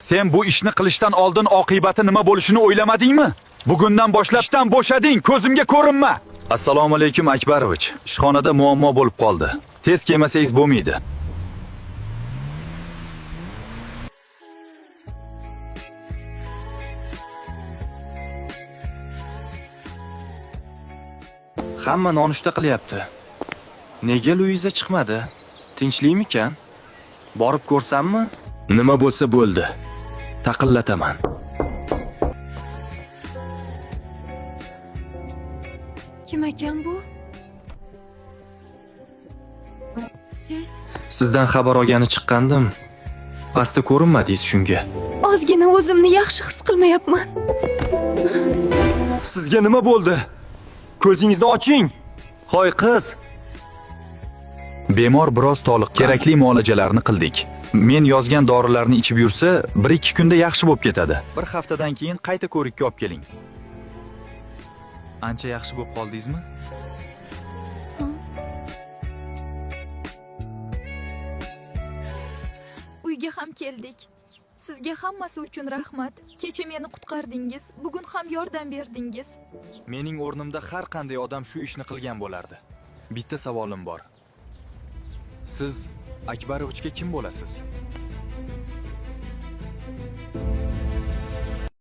Sen bu ishni qilishdan oldin oqibati nima bo'lishini o'ylamadingmi? Bugundan boshlab ishdan bo'shading, ko'zimga ko'rinma. Assalomu alaykum Akbarovich. Ishxonada muammo bo'lib qoldi. Tez kelmasangiz bo'lmaydi. Hamma nonushta qilyapti. Nega Luiza chiqmadi? Tinchlikmikan? Borib ko'rsammi? Nima bo'lsa bo'ldi. Taqillataman. Kim ekan bu? Siz Sizdan xabar olgani chiqqandim. Pastda ko'rinmadingiz shunga. ozgina o'zimni yaxshi his qilmayapman. Sizga nima bo'ldi? Ko'zingizni oching. Hoy qiz, Bemor biroz toliq, kerakli muolajalarni qildik. Men yozgan dorilarni ichib yursa, 1-2 kunda yaxshi bo'lib ketadi. Bir haftadan keyin qayta ko'rikka olib keling. Ancha yaxshi bo'lib qoldingizmi? Uyga ham keldik. Sizga hammasi uchun rahmat. Kecha meni qutqardingiz, bugun ham yordam berdingiz. Mening o'rnimda har qanday odam shu ishni qilgan bo'lardi. Bitta savolim bor. Siz Akbarovichga kim bo'lasiz?